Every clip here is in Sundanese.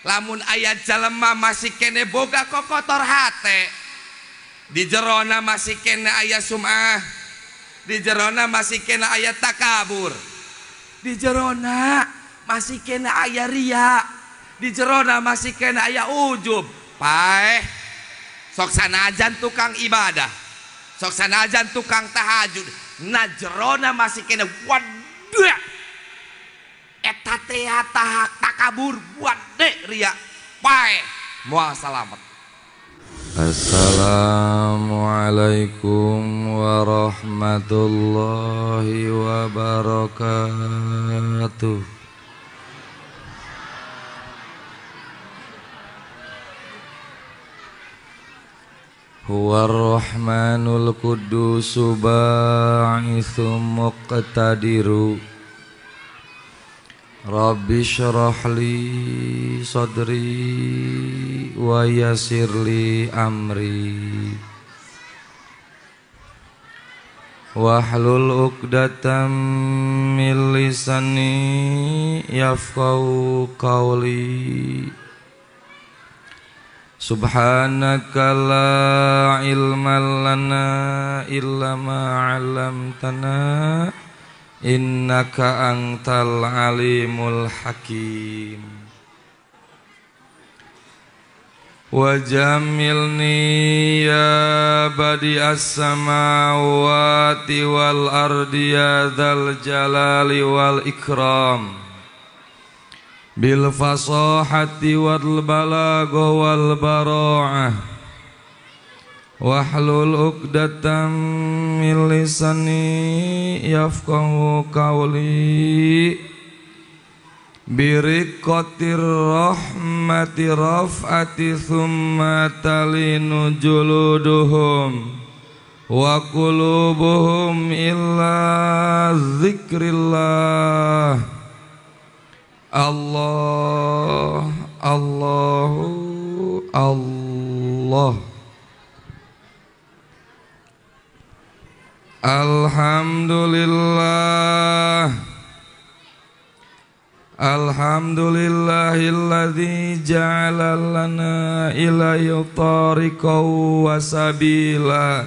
Lamun aya jalema masih kene boga kokotor hate, di jerona masih kene aya sum'ah, di jerona masih kene aya takabur, di jerona masih kene aya ria, di jerona masih kene aya ujub. Paeh sok sanajan tukang ibadah, sok sanajan tukang tahajud, na jerona masih kene waduh eta teh takabur buat dek ria. Paeh moal salamet. Assalamualaikum warahmatullahi wabarakatuh. Huwa ar-Rahmanul Quddus ba'itsu muqtadiru. Rabbi syrah li sadri wa yassir li amri wahlul 'uqdatam min lisani yafqahu qawli. Subhanaka la ilma lana illa ma 'allamtana innaka antal alimul hakim. Wa jamilni ya badi'as samawati wal ardi ya dzal jalali wal ikram bil fasahati wal balagha wal bara'ah wahlul 'uqdatam min lisani yafqahu qawli. Biriqatir rahmati raf'ati thumma talinu juluduhum wa qulubuhum illa dzikrillah. Allah, Allahu Allah. Alhamdulillah, alhamdulillahilladzi ja'ala lana ilaihi tariqan wa sabila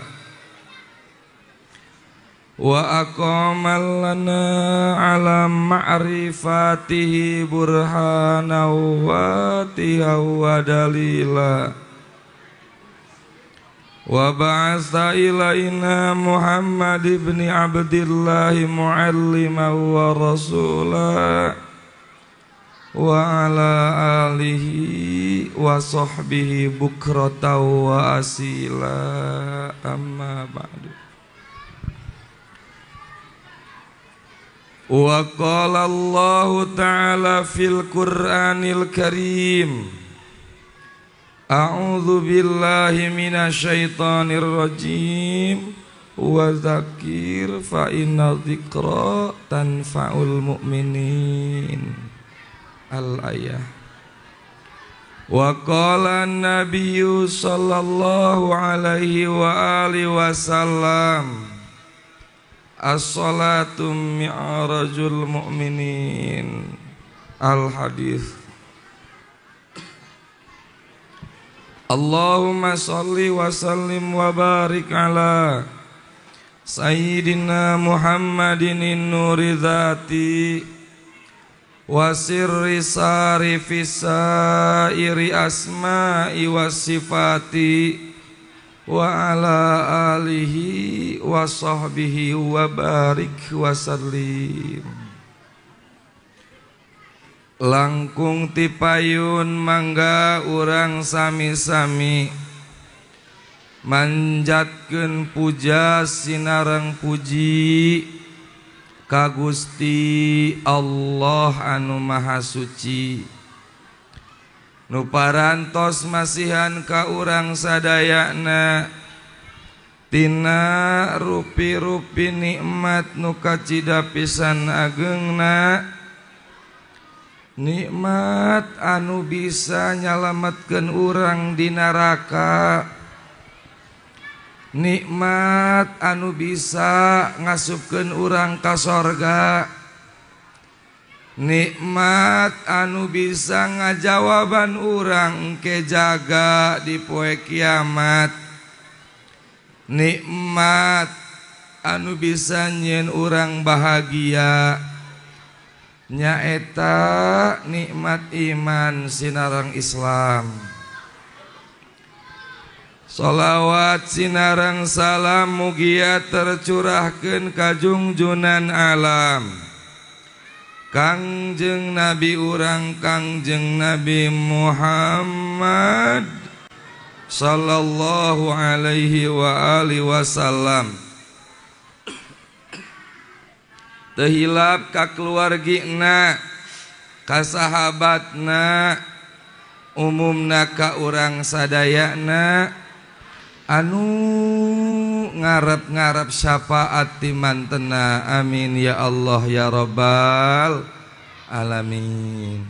wa aqama lana ala ma'rifatihi burhana wa tiha wa dalila wa ba'atsa ilaina Muhammad ibn Abdillah mu'alliman wa rasula wa ala alihi wa sahbihi bukratan wa asila. Amma ba'du. Wa qala Allahu ta'ala fil Qur'anil Karim, a'udzu billahi minasyaitonir rajim wa dzakir fa inna dzikra tanfa'ul mu'minin. Al-ayah. Wa qala an-nabiyyu sallallahu alaihi wa alihi wasallam, as-salatu mi'rajul mu'minin. Al-hadis. Allahumma salli wa sallim wa barik ala Sayyidina Muhammadin nuri dzati wa sirri sari fisairi asma'i wa sifati wa ala alihi wa sahbihi wa barik wa sallim. Langkung tipayun mangga urang sami-sami manjatkeun puja sinareng puji ka Gusti Allah anu Maha Suci nu parantos masihan ka urang sadayana tina rupi-rupi nikmat nu kacida pisan ageungna, nikmat anu bisa nyalametkeun urang di neraka, nikmat anu bisa ngasupkeun urang ka sorga, Nikmat anu bisa ngajawaban urang ke jaga di poe kiamat. Nikmat anu bisa nyieun urang bahagia nyaeta nikmat iman sinareng Islam. Sholawat sinareng salam mugia tercurahkeun ka junjunan alam Kangjeng Nabi urang Kangjeng Nabi Muhammad sallallahu alaihi wa alihi wasallam. Teu hilap ka keluargina, ka sahabatna, umumna ka urang sadayana anu ngarep-ngarep syafaat ti mantena. Amin ya Allah ya Rabbal alamin.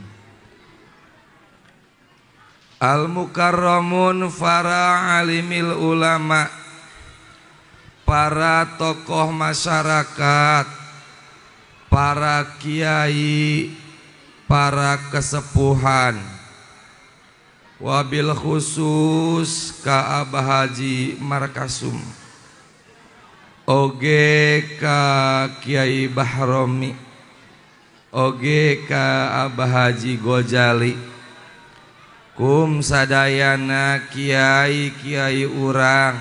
Al mukarramun para alimil ulama, para tokoh masyarakat, para kiai, para kesepuhan, wabil khusus ka Abah Haji Markasum, oge ka Kiai Bahromi, oge ka Abah Haji Gojali, kum sadayana kiai-kiai urang,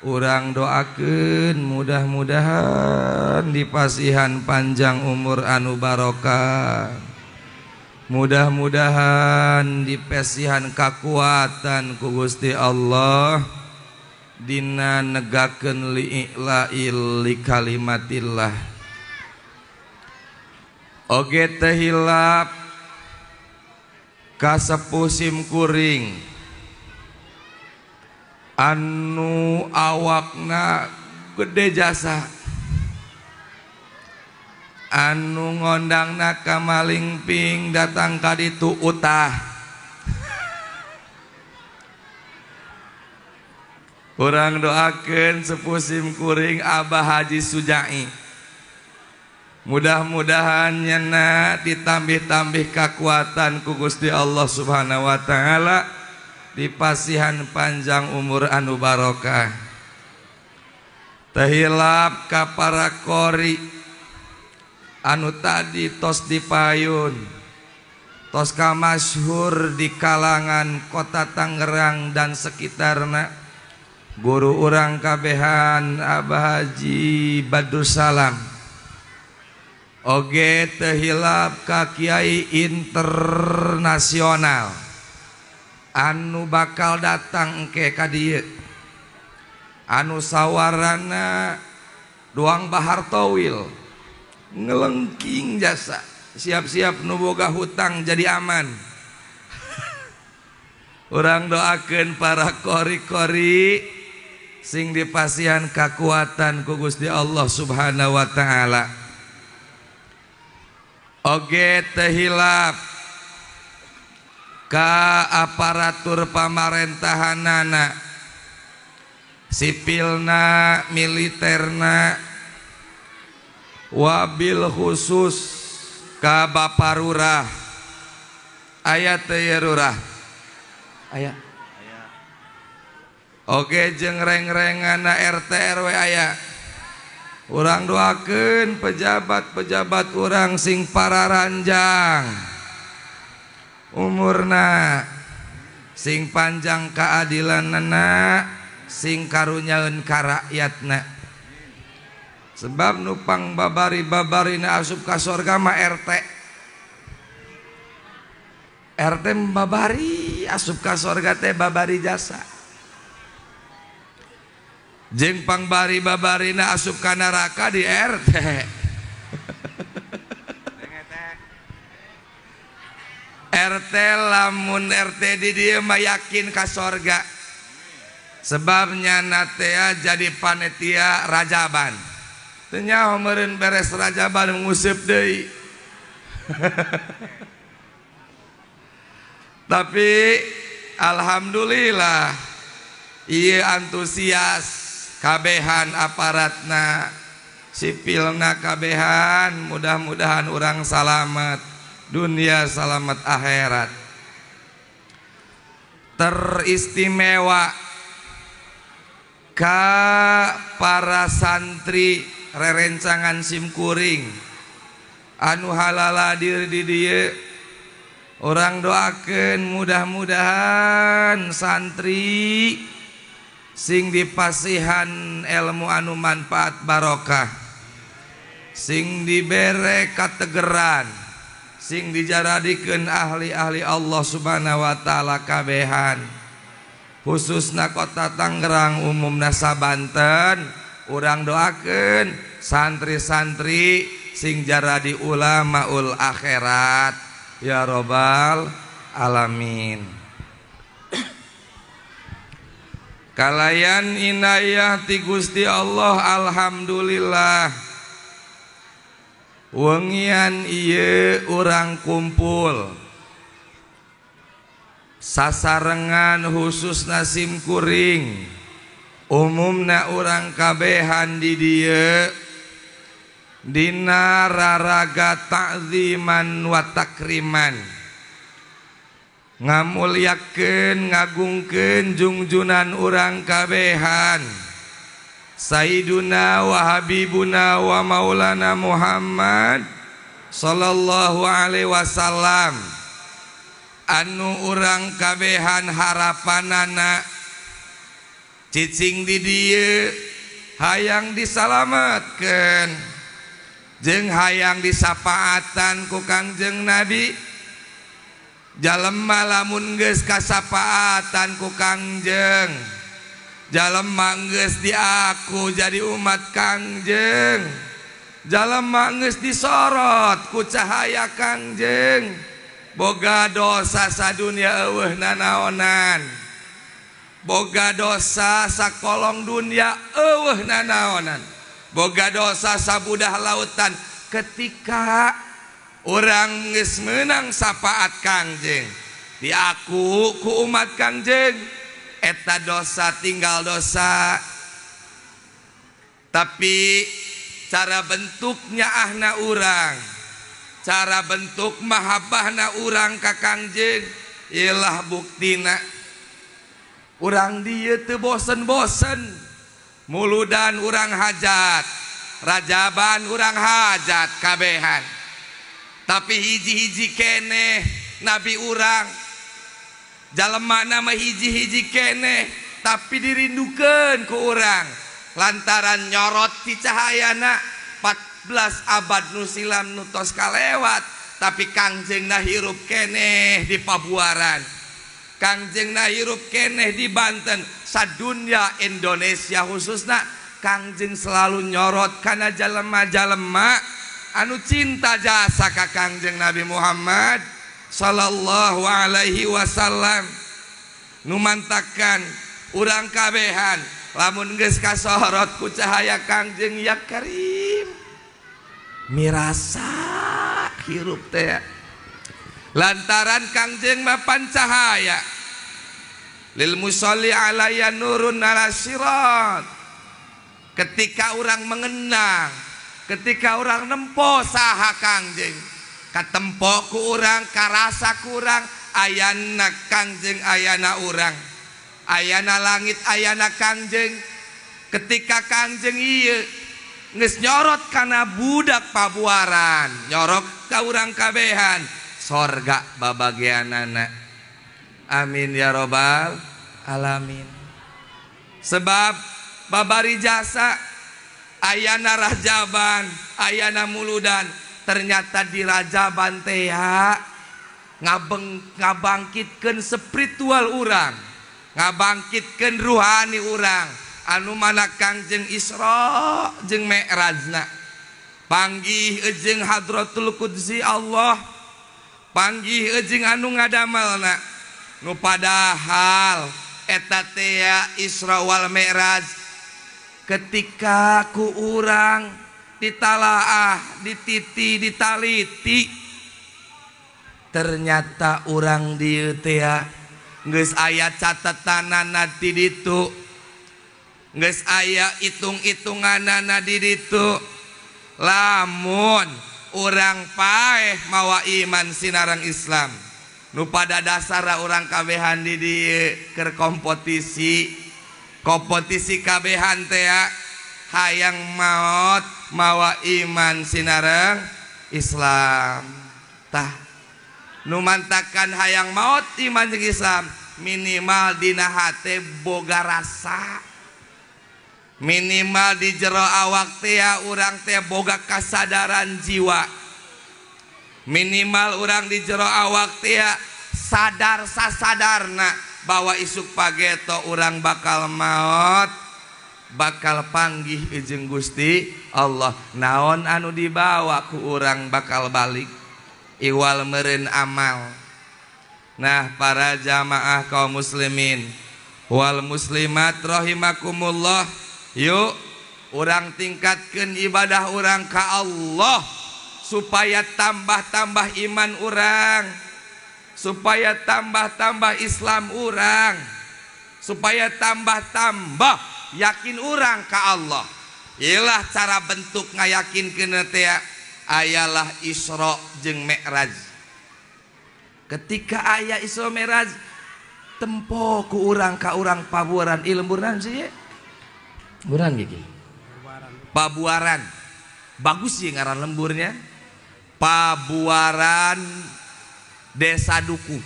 urang doakeun mudah-mudahan dipasihan panjang umur anu barokah, mudah-mudahan dipasihan kakuatan ku Gusti Allah dina negakeun li'ila'il li kalimatillah. Oge teu hilap ka sepuh simkuring anu awakna gede jasa, anu ngondangna ka malingping datang ka ditu utah. Urang doakeun sepuh simkuring Abah Haji Sujai, mudah-mudahan nyana ditambih-tambih kekuatan ku Gusti Allah Subhanahu wa taala, dipasihan panjang umur anu barokah. Teu hilap ka para qori anu tadi tos dipayun, tos kamasyhur di kalangan kota Tangerang dan sekitarna, guru urang kabehan Abah Haji Badrussalam. Oge teu hilap ka kiai internasional anu bakal datang engke ka dieu, anu sawarana Duang Bahar Towil ngelengking jasa, siap-siap nu boga hutang jadi aman. Urang doakeun para kori-kori sing dipasihan kakuatan ku Gusti Allah Subhanahu wa taala. Oge teu hilap ka aparatur pamarentahanana, sipilna, militerna, wabil khusus ka Baparurah. Aya teu ye rurah? Aya. Oge jeung reng-rengana RT RW aya. Urang doakeun pejabat-pejabat urang sing pararanjang umurna, sing panjang keadilanana, sing karunyaeun ka rakyatna. Sebab nupang babari-babarina asup ka sorga mah RT. RT babari asup ka sorga teh babari jasa. Jeung pangbari babarina asup ka neraka di RT. RT lamun RT di dieu mah yakin ka sorga. Sebabnya natea jadi panitia rajaban. Teu nyaho meureun beres rajaban nguseup deui. Tapi alhamdulillah ieu antusias kabehan aparatna, sipilna kabehan mudah-mudahan urang salamet dunia salamet akhirat. Teristimewa ka para santri rerencangan simkuring anu halala diri di dieu urang doakeun mudah-mudahan santri sing dipasihan ilmu anu manfaat barokah, sing dibere kategeran, sing dijaradikeun ahli-ahli Allah Subhanahu wa taala kabehan, khususna kota Tangerang umumna sabanten. Urang doakeun santri-santri sing jaradi ulamaul akhirat ya robbal alamin. Kalayan inayah ti Gusti Allah alhamdulillah wengian ieu urang kumpul sasarengan khususna simkuring umumna urang kabehan di dieu dina raraga ta'ziman wa takriman, ngamulyakeun ngagungkeun jungjunan urang kabehan Sayyiduna wa Habibuna wa Maulana Muhammad sallallahu alaihi wasallam anu urang kabehan harapanana cicing di dieu hayang disalametkeun jeung hayang disapaatan ku Kangjeng Nabi. Jalema lamun geus kasapaatan ku Kangjeng, jalema geus diaku jadi umat Kangjeng, jalema geus disorot ku cahaya Kangjeng, boga dosa sadunya eueuh nanaonan, boga dosa sakolong dunia eueuh nanaonan, boga dosa sabudah lautan. Ketika urang geus meunang sapaat Kangjeng, diaku ku umat Kangjeng, eta dosa tinggal dosa. Tapi cara bentuknya ahna urang, cara bentuk mahabbahna urang ka Kangjeng ialah buktina urang dieu teu bosen-bosen muludan urang hajat, rajaban urang hajat kabehan. Tapi hiji-hiji keneh nabi urang, jalemana mah hiji-hiji keneh tapi dirindukeun ku urang lantaran nyorot ti cahayana 14 abad nu silam nu tos kalewat, tapi Kangjengna hirup keneh di Pabuaran, Kangjengna hirup keneh di Banten, sadunya Indonesia khususna Kangjeng selalu nyorot kana jalema-jalema anu cinta jasa ka Kangjeng Nabi Muhammad sallallahu alaihi wasallam. Nu mantakan urang kabehan lamun geus kasorot ku cahaya Kangjeng ya Karim mirasa hirup teh lantaran Kangjeng mah pancahaya lil musalli alaiya nurun ala sirat. Ketika urang mengenang, ketika orang nempo saha Kangjeng, katempo ku urang, karasa ku urang, ayana Kangjeng ayana urang, ayana langit ayana Kangjeng. Ketika Kangjeng ieu geus nyorot kana budak Pabuaran, nyorok ka urang kabehan, sorga babagianana. Amin ya robbal alamin. Sebab babari jasa ayana rajaban, ayana muludan, ternyata di rajaban teh ngabangkitkeun spiritual urang, ngabangkitkeun ruhani urang, anu mana Kangjeng Isra jeung Mi'rajna, panggih jeung Hadratul Qudsi Allah, panggih jeung anu ngadamelna, nu padahal eta teh Isra wal Mi'raj ketika ku urang ditalaah, dititi, ditaliti, ternyata urang dieu teh geus aya catetanana di ditu, geus aya hitung-hitunganana di ditu. Lamun urang paeh mawa iman sinareng Islam. Nu pada dasarna urang kabehan di dieu keur kompetisi. Kompetisi kabehan teh hayang maot mawa iman sinareng Islam. Tah nu mantakan hayang maot iman jeung Islam minimal dina hate boga rasa, minimal di jero awak teh urang teh boga kasadaran jiwa, minimal urang di jero awak teh sadar sasadarna bahwa isuk pageto urang bakal maot, bakal panggih jeung Gusti Allah. Naon anu dibawa ku urang bakal balik iwal meureun amal. Nah para jamaah kaum muslimin wal muslimat rahimakumullah, yuk urang tingkatkeun ibadah urang ka Allah supaya tambah-tambah iman urang, supaya tambah-tambah Islam urang, supaya tambah-tambah yakin urang ka Allah. Ilah cara bentuk ngayakinkeun teh ayalah Isra jeung Mi'raj. Ketika aya Isra Mi'raj tempo ku urang ka urang pabuaran lemburan sih lemburan gigi pabuaran bagus sih ngaran lemburnya pabuaran desa Duku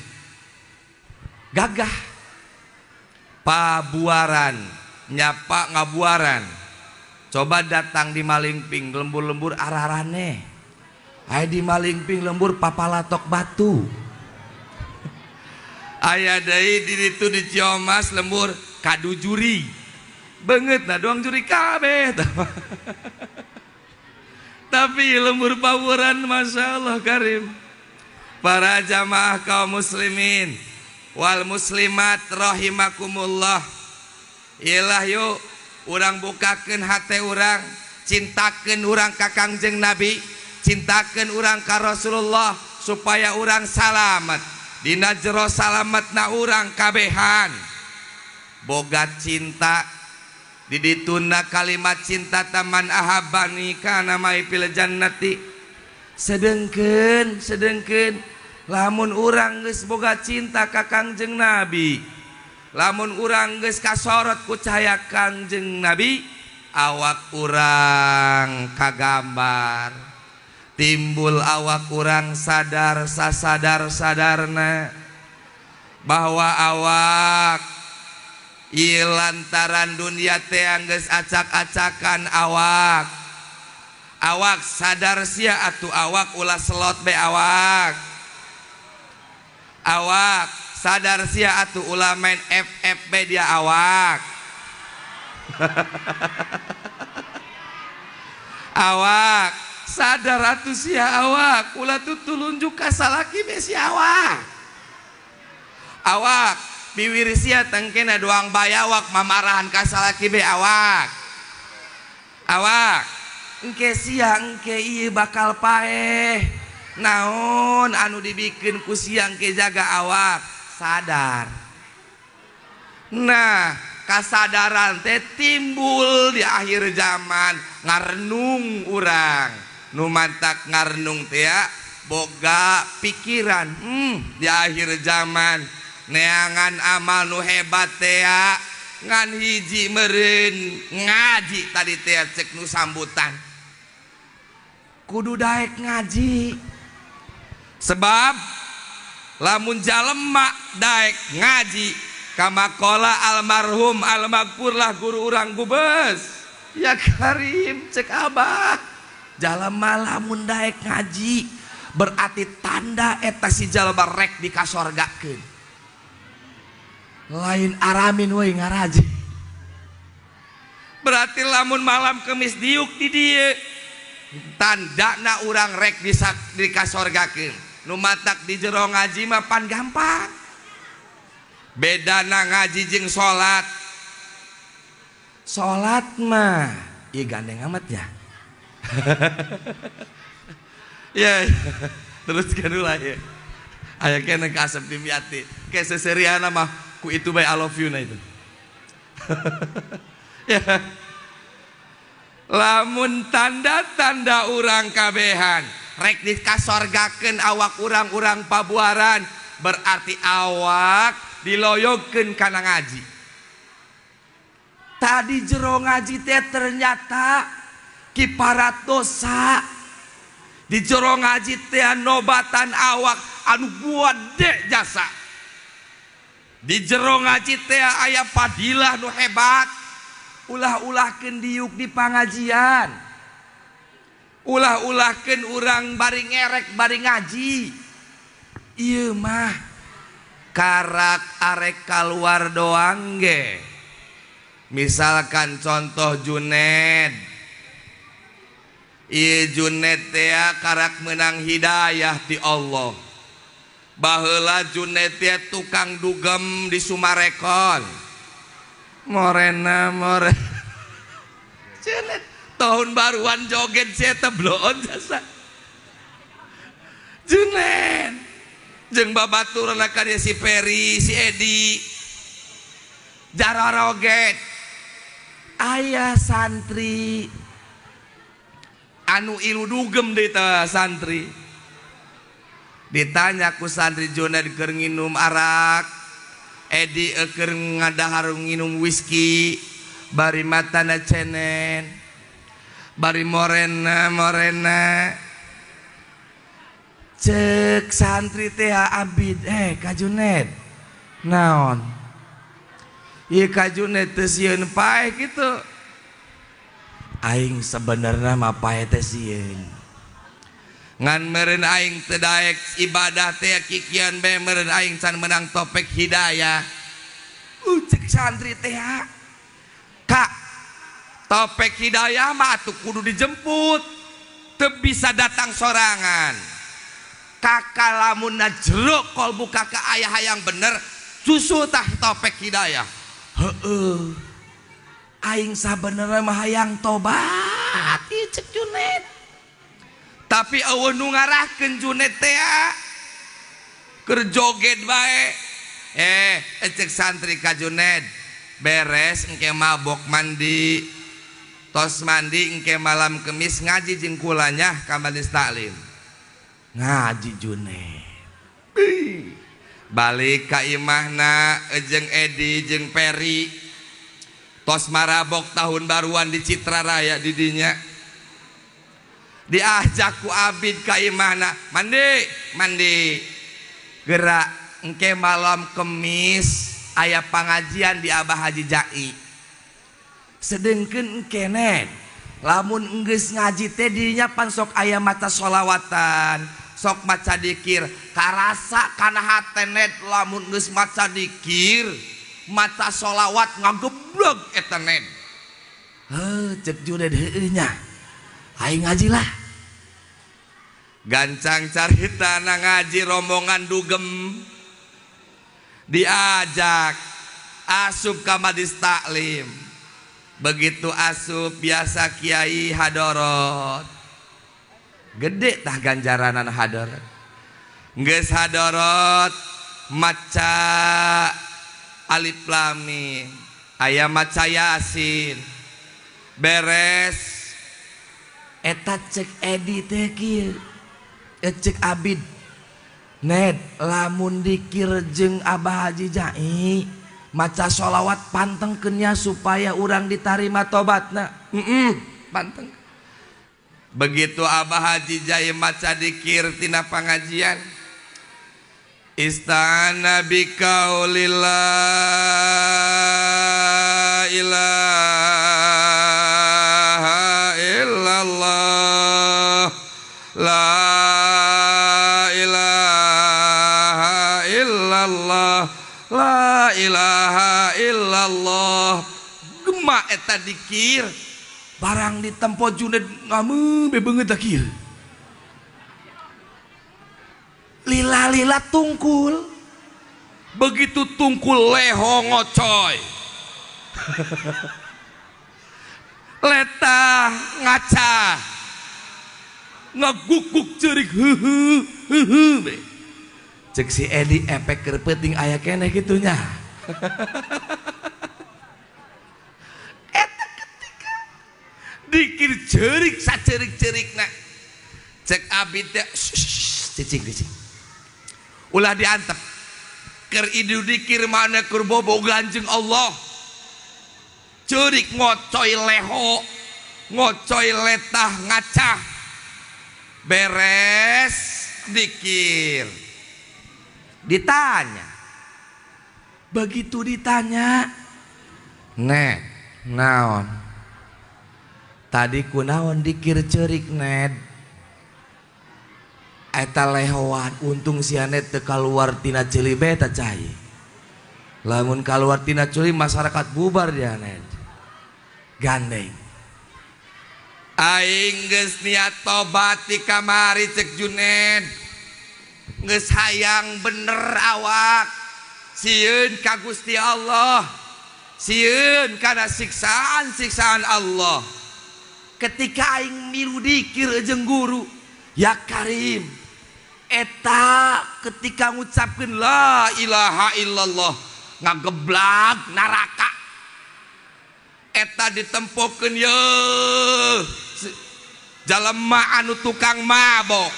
gagah pabuaran nyapa ngabuaran. Coba datang di Malingping lembur-lembur ararane, aya di Malingping lembur papalatok batu, aya deui di ditu di Ciomas lembur kadu juri beungeut na doang juri kabeh. Tapi lembur pabuaran masya Allah karim. Para jamaah kaum muslimin wal muslimat rahimakumullah, ilah yuk urang bukakeun hate urang, cintakeun urang ka Kangjeng Nabi, cintakeun urang ka Rasulullah supaya urang salamet. Dina jero salametna urang kabehan boga cinta. Di dituna kalimat cinta taman ahabani kana mai fil jannati. Sedengkeun sedengkeun lamun urang geus boga cinta ka Kangjeng Nabi, lamun urang geus kasorot ku cahaya Kangjeng Nabi, awak urang kagambar, timbul awak urang sadar sasadar sadarna bahwa awak ieu lantaran dunia teh geus acak-acakan awak. Awak sadar sia atuh awak ulah selot be awak. Awak sadar sia atuh ulah main FFB dia awak. Awak sadar atuh sia awak ulah tutulunjuk ka salaki be sia awak. Awak biwir sia tengkena doang bayawak mamarahan ka salaki be awak. Awak engke sia engke ieu bakal paeh. Naon anu dibikeun ku sia engke jaga awak sadar. Nah kasadaran teh timbul di akhir zaman ngarenung urang. Nu mantak ngarenung teh boga pikiran di akhir zaman neangan amal nu hebat teh ngan hiji meureun ngaji tadi teh cek nu sambutan kudu daek ngaji. Sebab lamun jalema daek ngaji kamakola almarhum almaghfurlah guru urang gubes ya karim cek abah jalema lamun daek ngaji berarti tanda eta si jalma rek dikasorgakeun. Lain aramin we ngaraji. Berarti lamun malam kemis diuk di dieu tandana urang rek dikasorgakeun. Nu matak di jero ngaji mah pan gampang. Bedana ngaji jeung salat. Salat mah ieu gandeng amat ya. Ya, teruskan ulah ya. Aya keneh ka asep dimyati. Ke seseriana mah ku itu bae I love you na itu. Ya. Lamun tanda-tanda urang kabehan rek dikasorgakeun awak urang-urang pabuaran, berarti awak diloyogkeun kana ngaji. Tadi jero ngaji teh ternyata kiparat dosa. Di jero ngaji teh nobatan awak anu gede jasa. Di jero ngaji teh aya fadilah nu hebat. Ulah-ulahkeun diuk di pangajian, ulah-ulahkeun urang bari ngerek bari ngaji. Ieu mah karak arek kaluar doang ge. Misalkan contoh Juned, ieu Juned teh karak menang hidayah ti Allah. Baheula Juned teh tukang dugem di Sumarekon. Morena more Junet tahun baruan joget saya tebloon jasa Junet jeung babaturan ka si Peri si Edi jararoget. Aya santri anu ilu dugem deui teh santri. Ditanya ku santri Junet keur nginum arak, Edi keur ngadahar nginum whisky, bari matana cenen, bari morena morena. Cek santri teh Abid, ka Junet naon? Ieu ka Junet teh sieun paeh kitu. Aing sebenarnya mah paeh teh sieun. Ngan meureun aing teu daek ibadah teh kikian bae meureun aing can menang topik hidayah. Cek santri teh kak, topik hidayah mah atuh kudu dijemput, teu bisa datang sorangan. Kakak lamun jero kolbu kakak ayah hayang bener susu tah topik hidayah. Heeh, aing sabenerna mah hayang tobat ieu cek Junet. Tapi eueuh nu ngarahkeun Junet teh keur joget bae. Cek santri ka Junet, beres engke mabok mandi, tos mandi engke malam kemis ngaji jeung kulanya ka majelis taklim. Ngaji Junet. Balik ka imahna jeung Edi jeung Peri. Tos marabok tahun baruan di Citra Raya di dinya. Diajak ku Abid ka imahna, mandi mandi gerak engke malam kemis aya pangajian di Abah Haji Jai. Sedengkeun engke net lamun enggeus ngaji teh dinya pan sok aya maca sholawatan, sok maca dikir, karasa kana hate net lamun geus maca dikir, maca sholawat ngagebleg eta net. Heuh cek Junet heueuh nya. Aing ngaji lah. Gancang carita na ngaji rombongan dugem. Diajak asup ka majelis taklim. Begitu asup biasa kiai hadorot. Gede tah ganjaranan hadorot. Geus hadorot maca alif lam mim, aya maca yasin. Beres eta cek Edi teh kieu, cek Abid Ned lamun dikir jeung Abah Haji Jai maca sholawat pantengkeun nya supaya urang ditarima tobatna. Panteng. Begitu Abah Haji Jai maca dikir tina pangajian, istana bikaulillah ilaha illallah la ilaha illallah la ilaha illallah. Gema eta dikir barang ditempo Junet ngamu bebeungeut tah kieu. Lila-lila tungkul. Begitu tungkul leho ngocoy. Letah ngaca ngagukuk cerik heuheu heuheu. Cek si Edi efek keur peuting aya keneh kitu nya. Eta ketika Dikir ceurik saceurik-ceurikna. Cek abi teh cicing cicing. Ulah diantep. Keur idu dikir mana keur bobogan jeung Allah. Ceurik ngocoy leho, ngocoy letah ngacah. Beres dikir. Ditanya. Begitu ditanya, "Ned, naon? Tadi kunaon dikir ceurik, Ned?" Eta lehoan, untung si Anet teu kaluar tina ceuli bae ta cai. Lamun kaluar tina ceuli masyarakat bubar dia Ned. Gandeng. Aing geus niat tobat di kamari cek Juned. Geus hayang bener awak. Sieun ka Gusti Allah. Sieun kana siksaan-siksaan Allah. Ketika aing milu dikir jeung guru, ya Karim. Eta ketika ngucapkeun la ilaha illallah ngageblag neraka. Eta ditempokeun ye jalema anu tukang mabok,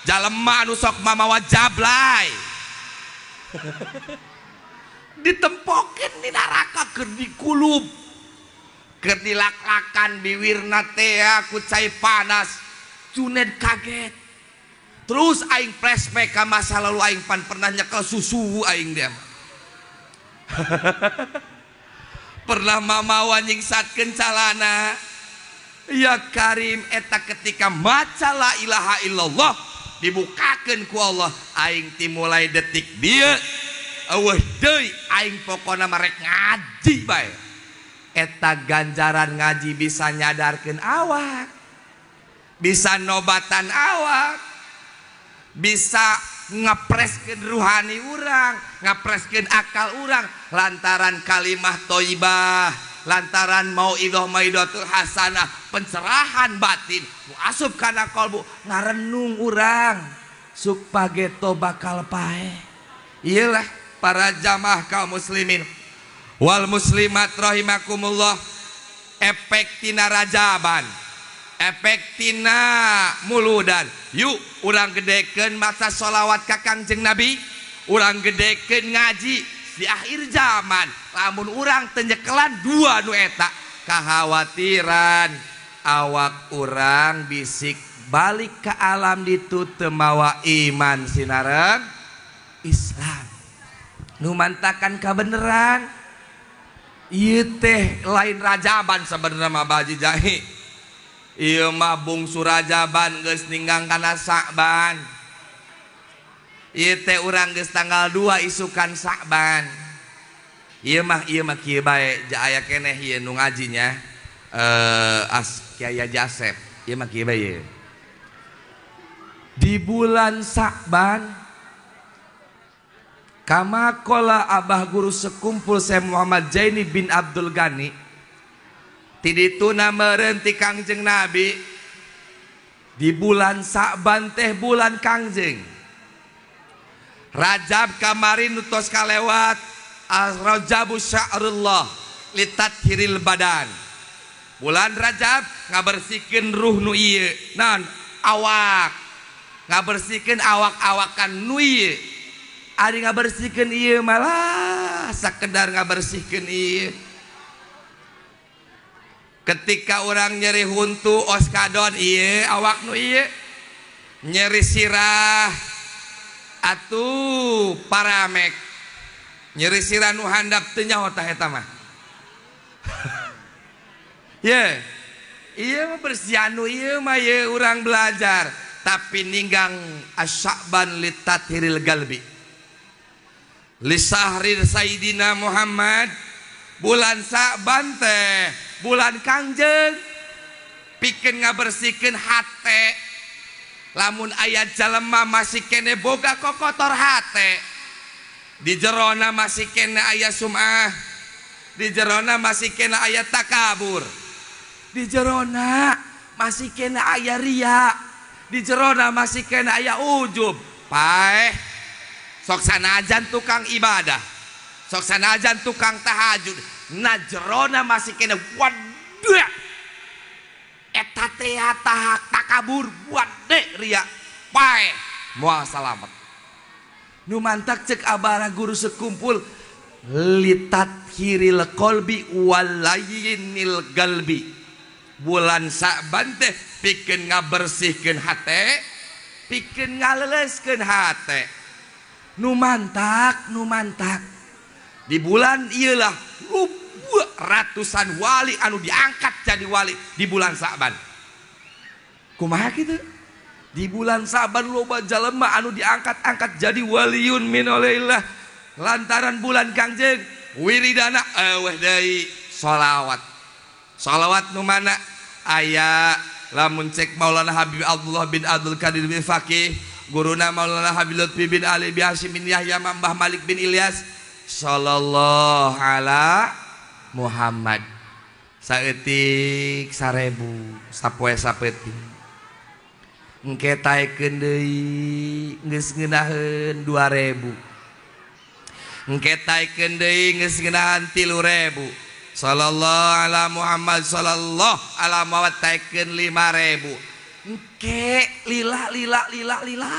jalema anu sok mamawa jablay. Ditempokeun di neraka keur dikulub, keur dilaklakan biwirna teh ku cai panas. Juned kaget. Terus aing flashback ka masa lalu aing pan pernah nyekel susu aing dia. Pernah mamawa nyingsatkeun calana. Ya Karim, eta ketika maca la ilaha illallah dibukakeun ku Allah, aing timulai detik dieu eueuh deui aing pokona mah rek ngaji bae. Eta ganjaran ngaji bisa nyadarkeun awak, bisa nobatan awak, bisa ngepreskeun ruhani urang, ngepreskeun akal urang lantaran kalimah thayyibah, lantaran mauidhah mauidhatul hasanah, pencerahan batin nu asup kana kalbu, ngarenung urang supageto bakal paeh. Iyalah para jamaah kaum muslimin wal muslimat rahimakumullah, efek tina rajaban, efek tina muludan. Yuk urang gedekeun maca sholawat ka Kangjeng Nabi, urang gedekeun ngaji di akhir zaman. Lamun urang teu nyekelan dua nu eta, kekhawatiran awak urang bisik balik ke alam ditu teu mawa iman sinareng Islam. Nu mantakan kabeneran ieu teh lain rajaban sebenarnya mah Baji Jahi. Ieu mah bungsu rajaban geus ninggang kana Sa'ban. Ieu teh urang geus tanggal 2 isukan Sa'ban. Ieu mah kieu bae ja aya keneh ieu nu ngajinya as Kiai Jasep. Ieu mah kieu bae ieu. Di bulan Sa'ban kama qala Abah Guru Sekumpul Syekh Muhammad Jaini bin Abdul Ghani, tidituna meureun ti Kangjeng Nabi, di bulan Sa'ban teh bulan Kangjeng. Rajab kamarin nu tos kalewat, Ar-Rajabu sya'rullah litathiril badan. Bulan Rajab ngabersihkeun ruh nu ieu, naon awak. Ngabersihkeun awak-awakan nu ieu. Ari ngabersihkeun ieu malah sakedar ngabersihkeun ieu. Ketika orang nyeri huntu oskadon ieu awak nu ieu, nyeri sirah atuh paramek, nyeri sirah nu handap teu nyaho tah eta mah. Ye, ieu mah bersihan nu ieu mah ye urang belajar, tapi ninggang asyaban litathiril galbi. Lisahrir Sayyidina Muhammad, bulan Sa'ban teh bulan Kangjeng, pikeun ngabersihkeun hate. Lamun aya jalema masih kene boga kokotor hate, di jerona masih kene aya sum'ah, di jerona masih kene aya takabur, di jerona masih kene aya ria, di jerona masih kene aya ujub. Paeh sok sanajan tukang ibadah, sok sanajan tukang tahajud, na jerona masih kene waduh. Eta teh tahak takabur buat deh ria pae moal salamet. Nu mantak cek abara guru sekumpul litathiril qalbi walayyinil galbi. Bulan Sa'ban teh pikeun ngabersihkeun hate, pikeun ngaleleskeun hate. Nu mantak, nu mantak. Di bulan ieu lah ratusan wali anu diangkat jadi wali di bulan Sa'ban. Kumaha kitu? Di bulan Sa'ban loba jalema anu diangkat-angkat jadi waliun min olehillah. Lantaran bulan Kangjeng wiridana eueuh deui sholawat. Sholawat nu mana? Aya lamun cek Maulana Habib Abdullah bin Abdul Qadir bin Faqih, guruna Maulana Habib Lutfi bin Ali bin Hasyim bin Yahya Mbah Malik bin Ilyas sallallahu ala Muhammad. Saeutik 1000 sapoe sapeuting. Engke taekeun deui geus ngeunaheun 2000. Engke taekeun deui geus ngeunahan 3000. Sallallahu ala Muhammad sallallahu ala Muhammad taekeun 5000. Engke lila lila lila lila.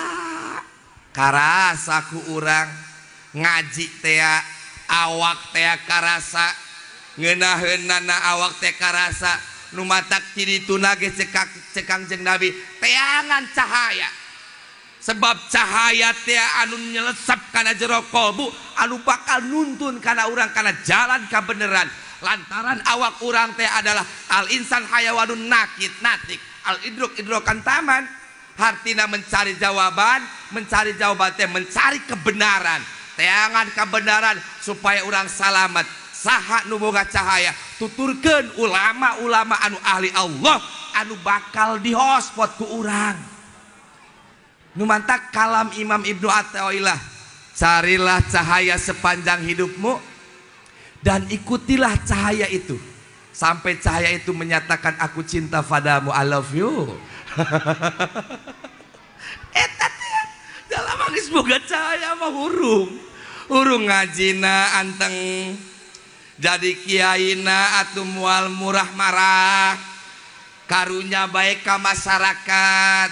Karasa ku urang ngaji tea awak tea karasa ngeunaheunana awak teh karasa nu matak ti dituna ge cek Kangjeng Nabi teangan cahaya. Sebab cahaya teh anu nyelesep kana jero kalbu anu bakal nuntun kana urang kana jalan kabeneran. Lantaran awak urang teh adalah al insan hayawanun nakit natik al idrok idrokan taman. Hartina mencari jawaban, mencari jawaban teh mencari kebenaran, teangan kebenaran supaya urang salamet. Saha nu boga cahaya tuturkeun ulama-ulama anu ahli Allah anu bakal dihospot ku urang. Nu mantak kalam Imam Ibnu Athaillah, carilah cahaya sepanjang hidupmu dan ikutilah cahaya itu sampai cahaya itu menyatakan aku cinta padamu, I love you. Eta teh dalam geus boga cahaya mah hurung. Hurung ngajina anteng jadi kiaina atuh mual murah marah, karunya baik ka masyarakat,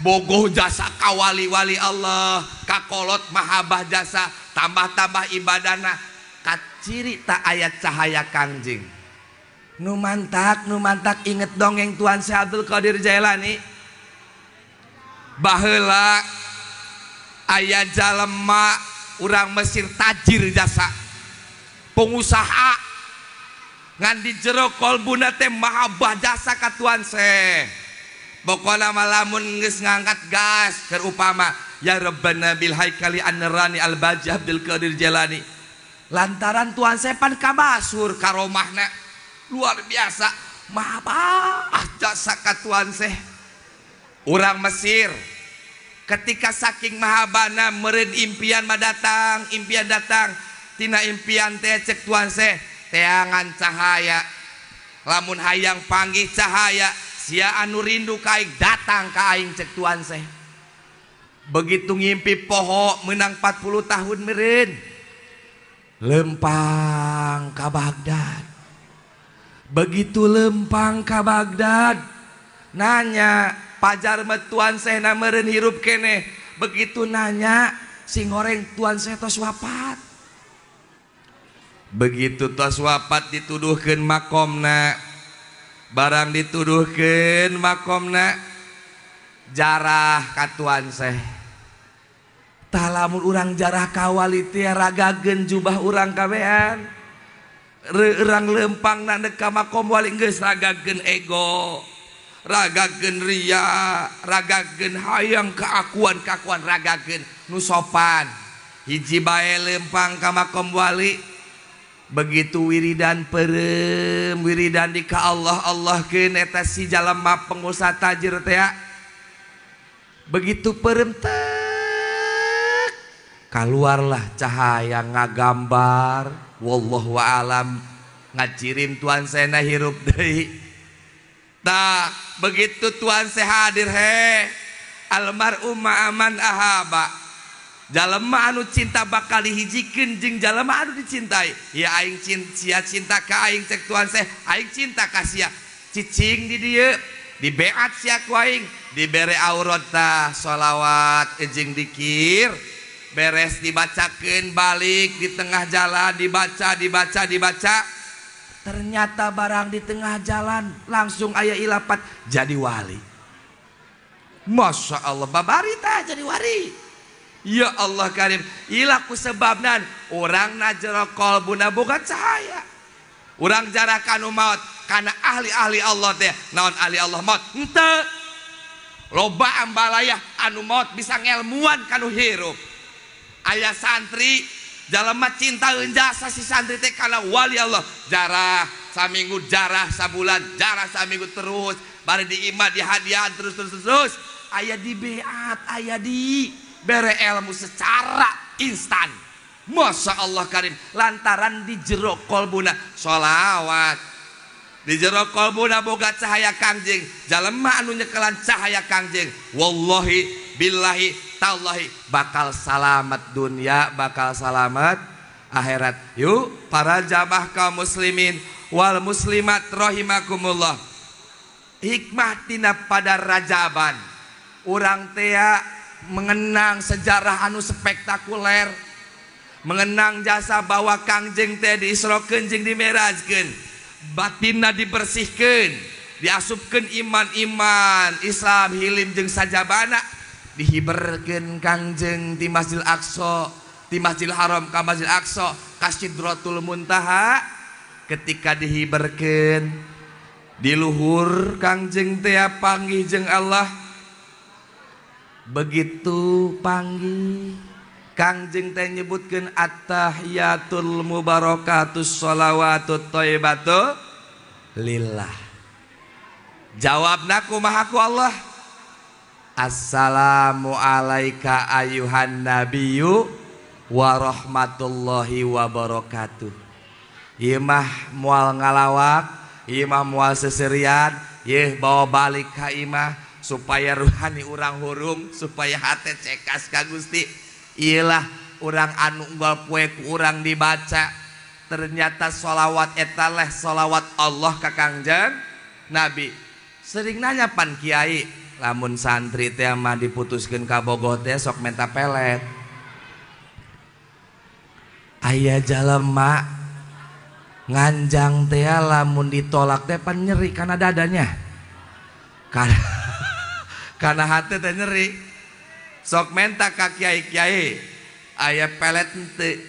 bogoh jasa ka wali-wali Allah, kakolot mahabah jasa, tambah-tambah ibadahna, kaciri tak ayat cahaya Kangjeng. Nu mantak inget dongeng Tuan Syekh Abdul Qadir Jailani. Baheula aya jalema urang Mesir tajir jasa, pengusaha, ngan di jero kolbuna teh mahabbah jasa ka Tuan Syekh. Pokona mah lamun geus ngangkat gas keur upama ya Rabbana bil haikali an-nurani al-baji Abdul Qadir Jailani. Lantaran Tuan Syekh pan kabasur karomahna luar biasa, mahabbah jasa ka Tuan Syekh. Urang Mesir ketika saking mahabana meureun impian mah datang, impian datang. Tina impian teh cek Tuan Syekh teangan cahaya. Lamun hayang panggih cahaya, sia anu rindu ka aing datang ka aing cek Tuan Syekh. Begitu ngimpi poho menang 40 tahun meureun lempang ka Baghdad. Begitu lempang ka Baghdad nanya pajar mah Tuan Syekh na meureun hirup keneh. Begitu nanya sing goreng Tuan Syekh tos wafat. Begitu tos wafat dituduhkeun makomna, barang dituduhkeun makomna jarah ka Tuan Syekh. Tah lamun urang jarah ka wali teh ragageun jubah urang kabehan. Urang lempang na ka makom wali geus ragageun ego, ragageun ria, ragageun hayang keakuan-keakuan, ragageun nu sopan. Hiji bae lempang ka makom wali. Begitu wiridan perem, wiridan di ka Allah Allahkeun eta si jalema pengusaha tajir teh. Begitu perem tek keluarlah cahaya ngagambar, wallahu alam ngacirim Tuan Sena hirup deui. Tah begitu Tuan Syekh hadir he almarhum ma'aman ahaba. Jalema anu cinta bakal dihijikeun jeung jalema anu dicintai. Ya aing sia cinta ka aing cek Tuan Syekh, aing cinta ka sia. Cicing di dieu Dibeat sia ku aing, dibere aurat tah sholawat jeung dikir. Beres dibacakeun balik di tengah jalan dibaca dibaca dibaca. Ternyata barang di tengah jalan langsung aya ilapat jadi wali. Masya Allah babari tah jadi wali. Ya Allah karim, ilah ku sebabnan urang na jero kolbuna boga cahaya. Urang jarah kanu maot kana ahli-ahli Allah teh. Naon ahli Allah maot? Henteu. Loba ambalayah anu maot bisa ngelmuan kanu hirup. Aya santri jalema cinta jasa si santri teh kana wali Allah. Jarah saminggu, jarah sabulan, jarah saminggu terus, bari diimah dihadiahan terus terus terus. Aya di beat, aya di bere ilmu secara instan. Masya Allah karim, lantaran di jero kolbuna sholawat, di jero kolbuna boga cahaya Kangjeng. Jalema anu nyekelan cahaya Kangjeng, wallahi billahi tallahi bakal salamat dunia, bakal salamat akhirat. Yuk para jamaah kaum muslimin wal muslimat rahimakumullah. Hikmah tina pada rajaban urang tea mengenang sejarah anu spektakuler, mengenang jasa bahwa Kangjeng teh diisrokeun jeung dimerajkeun, batinna dibersihkeun, diasupkeun iman-iman Islam hilim jeung sajabana, dihiberkeun Kangjeng di Masjidil Aqsa, di Masjidil Haram ka Masjidil Aqsa ka Sidratul Muntaha. Ketika dihiberkeun di luhur Kangjeng teh panggih jeung Allah. Begitu panggih Kangjeng teh nyebutkeun at-tahiyatul mubarakatus sholawatut thayyibatu lillah. Jawabna kumaha ku Allah? Assalamu alaika ayuhan nabiyyu wa rahmatullahi wa barakatuh. Ieu mah moal ngalawak, ieu mah moal seserian, ieu bawa balik ka imah supaya ruhani urang hurung, supaya hate cekas ka Gusti. Iyalah urang anu unggal poe ku urang dibaca. Ternyata sholawat eta leh sholawat Allah ka Kangjeng Nabi. Sering nanya pan kiai, lamun santri teh mah diputuskeun ka Bogoh teh sok menta pelet. Aya jalema nganjang teh lamun ditolak teh pan nyeri kana dadanya. Karena hati teh nyeri. Sok menta ka kiai-kiai aya pelet henteu.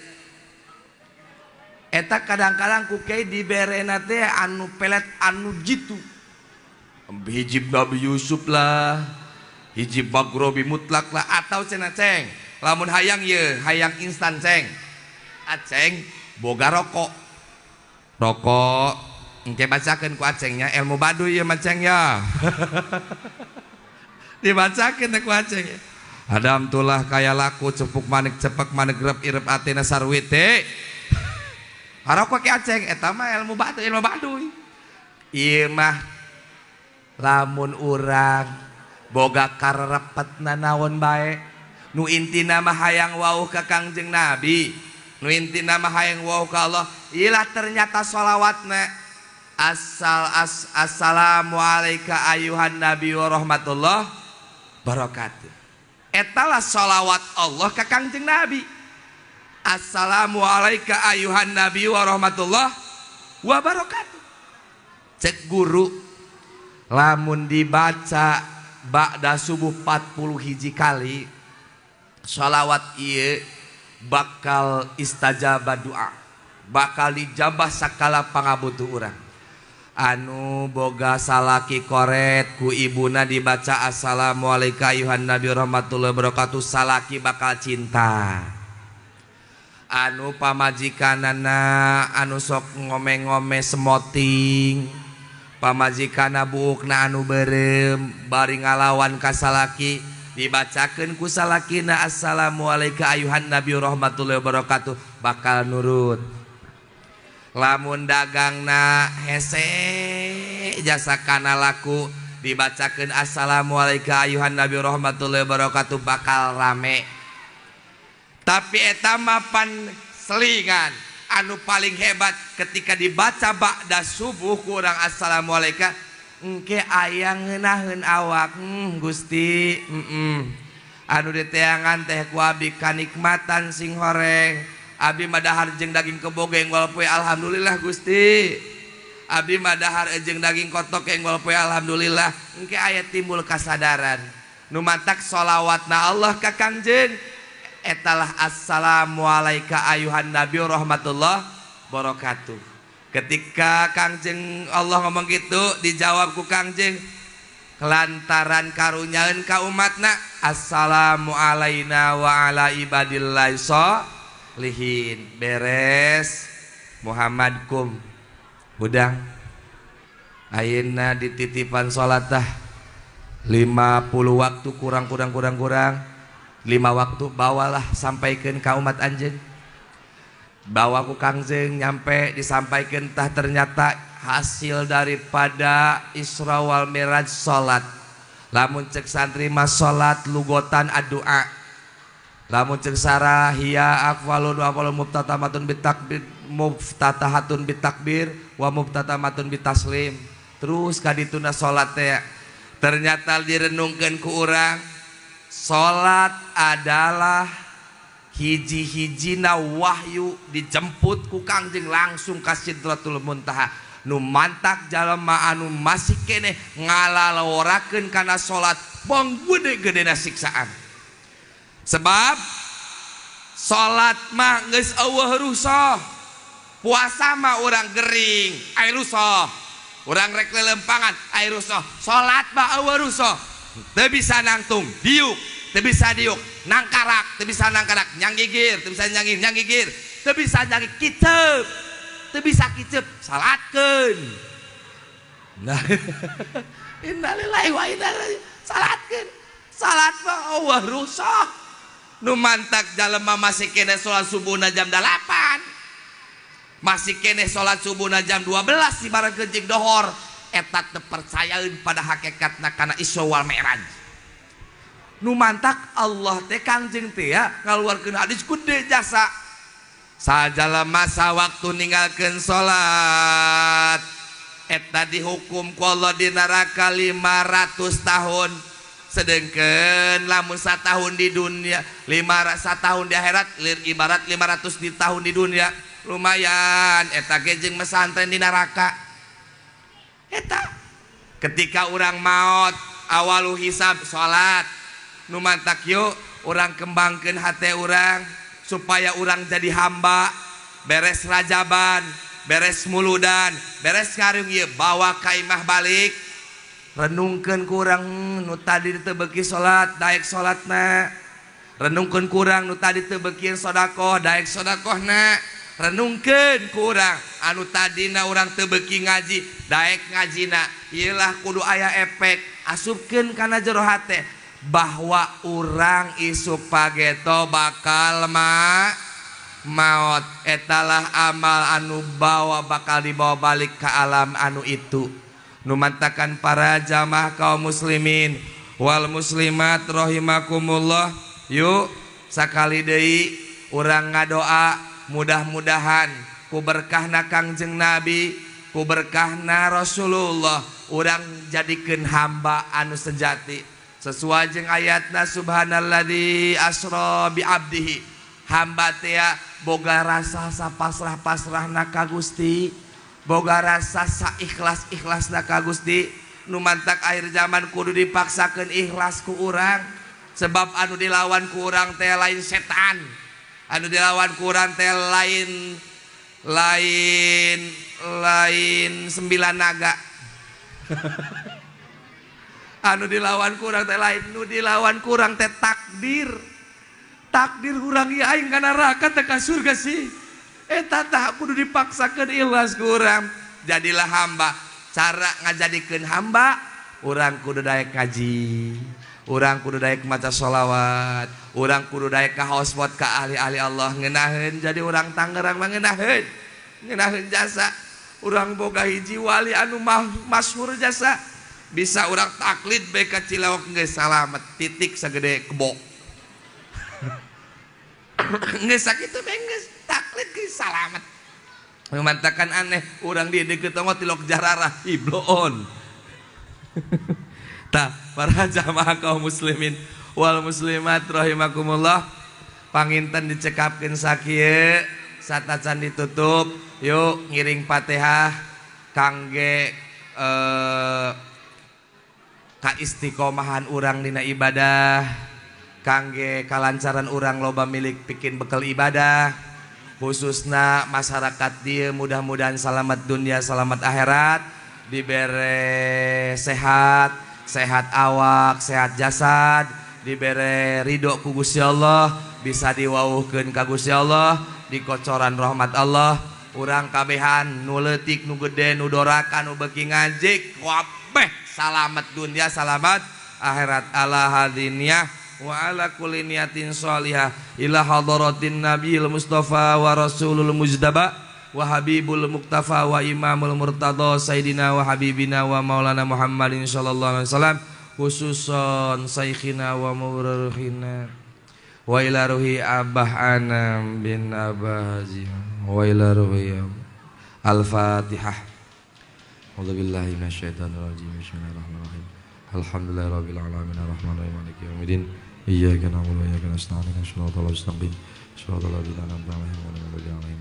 Eta kadang-kadang ku kiai diberena teh anu pelet anu jitu. Hijib Nabi Yusuf lah, hijib Maghribi mutlak lah, atau cenah ceng lamun hayang ye, hayang instan ceng. Aceng boga rokok. Rokok engke bacakeun ku acengnya ilmu baduy ye mah ceng ya. Dibacakeun ku aceng. Adam tulah kaya laku cepuk manik cepak manik grep irep atena sarwite. Harokok ke aceng eta mah ilmu baduy, ilmu baduy. Ieu mah lamun urang boga karepet nanaon bae, nu intina mah hayang wauh ka Kangjeng Nabi, nu intina mah hayang wauh ka Allah. Ilah ternyata sholawatna assalamu alaika ayuhan nabi wa rahmatullah barakatuh. Etalah sholawat Allah ka Kangjeng Nabi. Assalamu alaika ayuhan nabi wa rahmatullah wa barakatuh. Cek guru lamun dibaca ba'da subuh 40 kali sholawat ieu bakal istajabah doa, bakal dijabah sakala pangabutuh urang. Anu boga salaki koret ku ibuna dibaca assalamualaikum ayuhan nabi rahmatullahi wabarakatuh, salaki bakal cinta. Anu pamajikanana anu sok ngome-ngome semoting, pamajikanna buukna anu berem bari ngalawan ka salaki, dibacakeun ku salakina assalamualaikum ayuhan nabi rahmatullahi wabarakatuh, bakal nurut. Lamun dagangna hese jasa kana laku, dibacakeun assalamualaikum ayuhan nabi rahmatullahi wabarakatuh, bakal rame. Tapi eta mah pan selingan anu paling hebat ketika dibaca ba'da subuh kurang assalamualaikum, Engke aya ngeunaheun awak, Gusti, anu diteangan teh ku abdi kanikmatan sing horeng. Abdi mah dahar jeung daging kebo ge enggal poe alhamdulillah Gusti. Abdi mah dahar jeung daging kotok ge enggal poe alhamdulillah. Engke aya timbul kasadaran. Nu mantak sholawatna Allah ka Kangjeng etalah assalamu alaika ayuhan nabi rahmatullah barakatuh. Ketika Kangjeng Allah ngomong gitu dijawab ku Kangjeng kelantaran karunyaeun ka umatna assalamu alaina wa ala ibadillahi sholihin. Beres Muhammad kum hudang ayeuna dititipan salat tah 50 waktu kurang kurang kurang kurang 5 waktu bawalah sampaikan ka umat anjeun. Bawa ku Kangjeng nyampe disampaikan tah ternyata hasil daripada Isra wal Miraj salat. Lamun cek santri mah salat lugotan addu'a. Lamun cek sarah hiya aqwalun wa aqwalun muftatamatun bitakbir muftatahatun bitakbir wa muftatamatun bitaslim. Terus kadituna salat teh ternyata direnungkeun ku urang salat adalah hiji-hijina wahyu dijemput ku Kangjeng langsung ka Sidratul Muntaha. Nu mantak jalma anu masih keneh ngalalaworakeun kana salat bong gede-gedena siksaan. Sebab salat mah geus eueuh rusuh. Puasa mah urang gering, aya rusuh. Urang rek lelempangan, aya rusuh. Salat mah eueuh rusuh. Teu bisa nangtung, diuk, teu bisa diuk. Nangkarak, teu bisa nangkarak, nyanggigir, teu bisa nyanggigir, nyanggigir, teu bisa nyanggigir, kicep, teu bisa kicep, salatkeun. Nah, innalillahi wa inna ilaihi salatkeun. Salat mah eueuh rusuh. Nu mantak jalema masih keneh salat subuhna jam 8. Masih keneh salat subuhna jam 12 dibarengkeun jeung dohor. Eta teu percayaeun pada hakikatna kana Isra wal Mi'raj. Nu mantak Allah teh Kangjeng teh ya ngaluarkeun hadis gede jasa. Sajalema sawaktu ninggalkeun salat eta dihukum ku Allah di neraka 500 tahun. Sedengkeun lamun satahun di dunia, 500 tahun di akhirat, ibarat 500 di tahun di dunia, lumayan eta ge jeung mesantren di neraka. Eta ketika urang maot awalu hisab salat. Nu mantak yuk urang kembangkeun hate urang supaya urang jadi hamba beres rajaban beres muludan beres ngarung ieu bawa ka imah balik renungkeun kurang nu tadi teu beuki salat daek salatna renungkeun kurang nu tadi teu beuki sedekah daek sedekahna renungkeun kurang anu tadina urang teu beuki ngaji daek ngajina ieu lah kudu aya efek asupkeun kana jero hate bahwa urang isuk pageto bakal maot etalah amal anu bawa bakal dibawa balik ke alam anu itu. Nu mantakan para jamaah kaum muslimin wal muslimat rahimakumullah yuk sakali deui urang ngadoa mudah-mudahan ku berkahna Kangjeng Nabi ku berkahna Rasulullah urang jadikeun hamba anu sejati sesuai jeung ayatna subhanalladzi asra bi abdihi. Hamba teh boga rasa sapasrah-pasrahna ka Gusti, boga rasa saikhlas-ikhlasna ka Gusti. Nu mantak akhir zaman kudu dipaksakeun ikhlas ku urang sebab anu dilawan ku urang teh lain setan, anu dilawan ku urang teh lain lain lain 9 naga. Anu dilawan kurang teh lain, nu dilawan kurang teh takdir. Takdir kurang ieu aing ka neraka teh ka surga sih. Eta tah kudu dipaksakeun ikhlas kurang. Jadilah hamba. Cara ngajadikeun hamba urang kudu daek ngaji, urang kudu daek maca sholawat, urang kudu daek ka hotspot ka ahli-ahli Allah ngeunaheun jadi urang Tangerang mah ngeunaheun. Ngeunaheun jasa. Urang boga hiji wali anu masyhur jasa. Bisa urang taklid bae ka Cilawak geus salamet titik sagede kebo. Geus sakitu bae geus taklid geus salamet. Memantakan aneh urang di deukeut tonggo tilok jararah ibloon. Tah para jamaah kaum muslimin wal muslimat rahimakumullah, panginten dicekapkeun sakieu satacan ditutup. Yuk ngiring Fatihah kangge kaistiqomahan urang dina ibadah, kangge kalancaran urang loba milik bikin bekal ibadah, khususna masyarakat dieu mudah-mudahan selamat dunia selamat akhirat, dibere sehat, sehat awak, sehat jasad, dibere ridho ku Gusti Allah, bisa diwauhkeun ka Gusti Allah, dikocoran rahmat Allah. Urang kabehan nu leutik nu gede nu doraka nu beuki ngajik kabeh salamet dunia salamet akhirat. Ala hadiniyah wa ala kulli niyatin sholihah ila hadratin nabiyil mustafa wa rasulul mujdaba wa habibul muktafa wa imamul murtada sayyidina wa habibina wa maulana Muhammadin sallallahu alaihi wasallam, khususon syekhina wa murarhina wa ila ruhi abah anam bin abah wa ila ruhi. Al-Fatihah. A'udzubillahi minasyaitonirrajim. Bismillahirrahmanirrahim. Alhamdulillahirabbil alamin arrahmanirrahim maliki yaumiddin. Iyyaka na'budu wa iyyaka nasta'in ihdinas siratal mustaqim siratal ladzina an'amta 'alaihim ghairil maghdubi 'alaihim.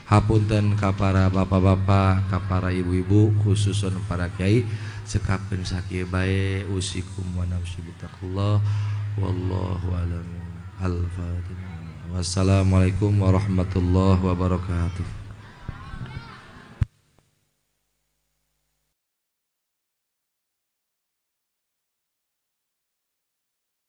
Hapunten ka para bapak-bapak, ka para ibu-ibu, khususun para kiai, cekapkeun sakieu bae. Usikum wa nafsi bittaqullah wallahu a'lam. Al-Fatihah. Wassalamualaikum warahmatullahi wabarakatuh.